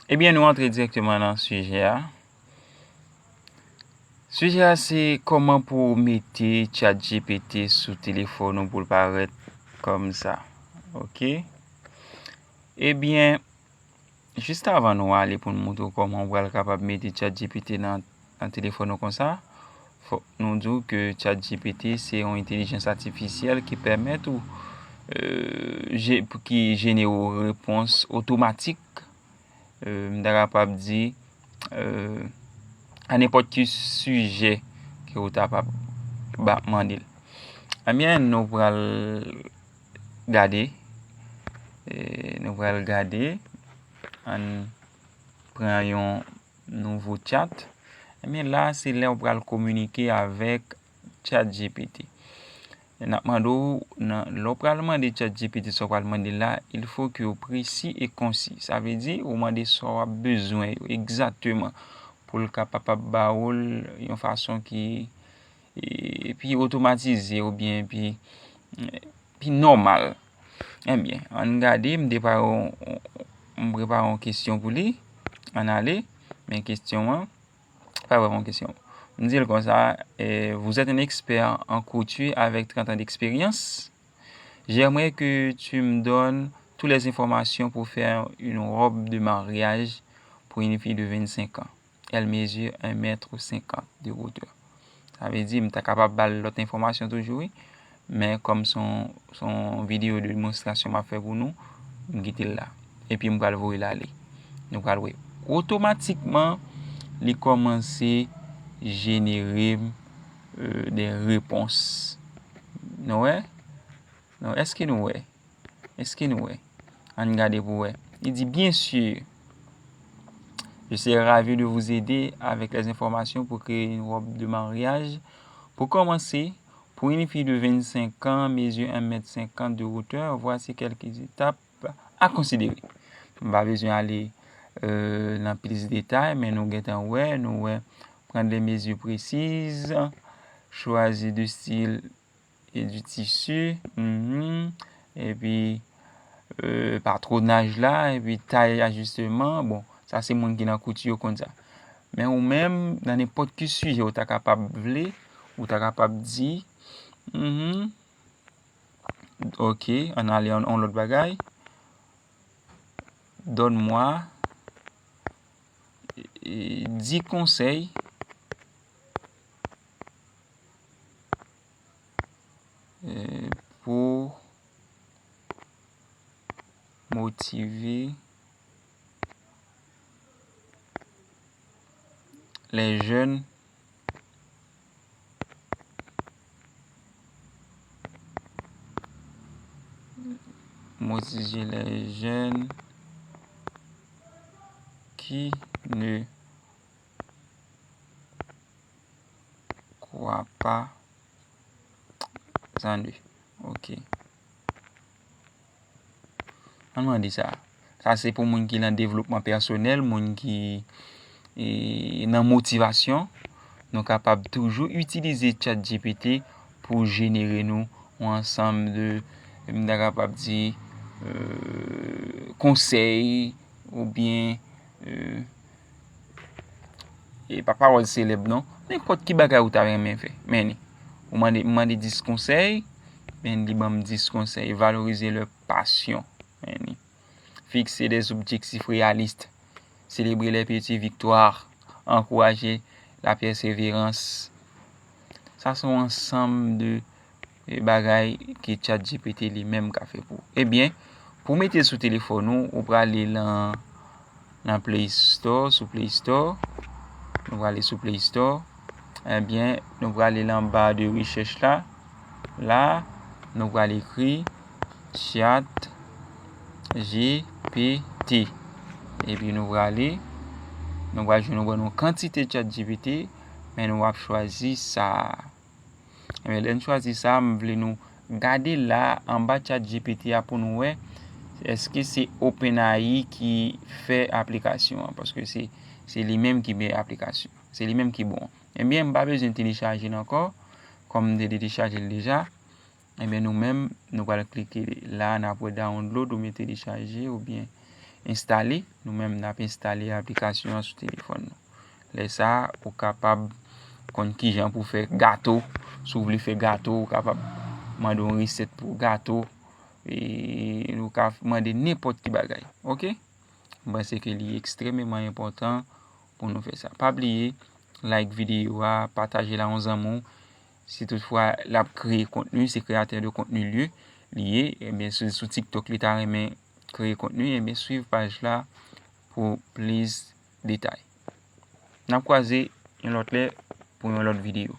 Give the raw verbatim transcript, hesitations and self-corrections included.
Ebyen, nou antre dirèkteman nan sijè a. Sijè a se kòman pou w mete ChatGPT sou telefòn ou pou l parèt kòm sa. Oke? Ebyen, jis avan nou ale pou n montre w kòman w pral kapab mete ChatGPT nan, nan telefòn ou konsa, fòk nou di w ke ChatGPT se yon entèlijans atifisyèl ki pèmèt ou, euh, je-, ki jenere w repons otomatik, euh, m ta kapab di, euh, a nenpòt ki sijè ke w ta pa, ba, mande l. Ebyen, nou pral gade, euh, nou pral gade, ann pran yon nouvo chat. Ebyen, la, se lè w pral kominike avèk ChatGPT. N ap mande w, nan, lè w pral mande ChatGPT sa w pral mande l la, il faut que w presi e konsi. Sa vle di, ou mande sa w ap bezwen yo egzakteman pou l kapab ba w l yon fason ki, e, pi otomatize oubyen pi, pi nòmal. Ebyen, ann gade, m te pare yon, m prepare yon kesyon pou li. Ann ale, men kesyon an, pa vrèman kesyon. M di l konsa, eh, vous êtes un expert en couture avec trente ans d'expérience. J'aimerais que tu me donnes toutes les informations pour faire une robe de mariage pour une fille de vingt-cinq ans. Elle mesure un mètre cinquante de hauteur. Sa vle di, m ta kapab ba l lòt enfòmasyon toujou, wi. Men kòm se yon, se yon videyo demonstrasyon m ap fè pou nou, m kite l la. Epi m pral voye l ale. Nou pral wè. Otomatikman, li kòmanse jenere m, euh, de repons. Nou wè? Nou, èske nou wè? Èske nou wè? Ann gade pou wè. Li di, bien sûr, je serais ravi de vous aider avec les informations pour créer une robe de mariage. Pour commencer, pour une fille de vingt-cinq ans, mesure un mètre cinquante de hauteur, voici quelques étapes à considérer. M pa bezwen ale, euh, nan plis detay, men nou gentan wè, nou wè, prendre les mesures précises, choisir de style et du tissu, mhm, epi, euh, patwonaj la, epi tay ajisteman. Bon, sa se moun ki nan kouti yo konn sa. Men ou menm, nan nenpòt ki sijè ou ta kapab vle, ou ta kapab di, mhm, ok, ann ale yon, yon lòt bagay. Donne-moi, euh, dix conseils, euh, pour motiver les jeunes, motiver les jeunes qui ne croient pas en eux. Ok. Ann mande sa. Sa se pou moun ki nan devlopman pèsonèl, moun ki, e, nan motivasyon. Nou kapab toujou itilize ChatGPT pou jenere nou yon ansanm de, m ta kapab di, euh, konsèy oubyen, euh, e pa pawòl selèb non, nenpòt ki bagay ou ta renmen fè. Men li, ou mande, mande dis konsèy, men li ban m dis konsèy. Valoriser leur passion. Men li. Fixer des objectifs réalistes. Célébrer les petites victoires. Encourager la persévérance. Sa se yon ansanm de, e, bagay ke ChatGPT li menm ka fè pou ou. Ebyen, pou mete sou telefòn ou, ou prale lan, lan Play Store, sou Play Store. Nou prale sou Play Store. Ebyen, nou prale lan ba de rechèch la. La, nou pral ekri ChatGPT. Epi nou prale, nou pral jwenn yon kantite ChatGPT, men nou ap chwazi sa. Ebyen, lè n chwazi sa, m vle nou gade la, anba ChatGPT a pou nou wè, èske se OpenAI ki fè aplikasyon an, paske se, se li menm ki fè aplikasyon. Se li menm ki bon. Ebyen, m pa bezwen telechaje l ankò, kòm m te telechaje l deja. Ebyen, nou menm, nou pral klike la, n ap wè download oubyen telechaje, oubyen, enstale, nou menm n ap enstale aplikasyon an sou telefòn nou. Lè sa a, ou kapab konn kijan pou fè gato. Si w vle fè gato, ou kapab mande yon resèt pou gato. E ou ka mande nenpòt ki bagay. Oke? M panse ke li ekstrèmeman enpòtan pou nou fè sa. Pa bliye, like videyo a, pataje l a yon zanmi w. Si toutfwa l ap kreye kontni, se kreyatè de kontni li ye, li ye, ebyen, si sou TikTok li ta renmen kreye kontni, ebyen, swiv paj la pou plis detay. N ap kwaze yon lòt lè pou yon lòt videyo.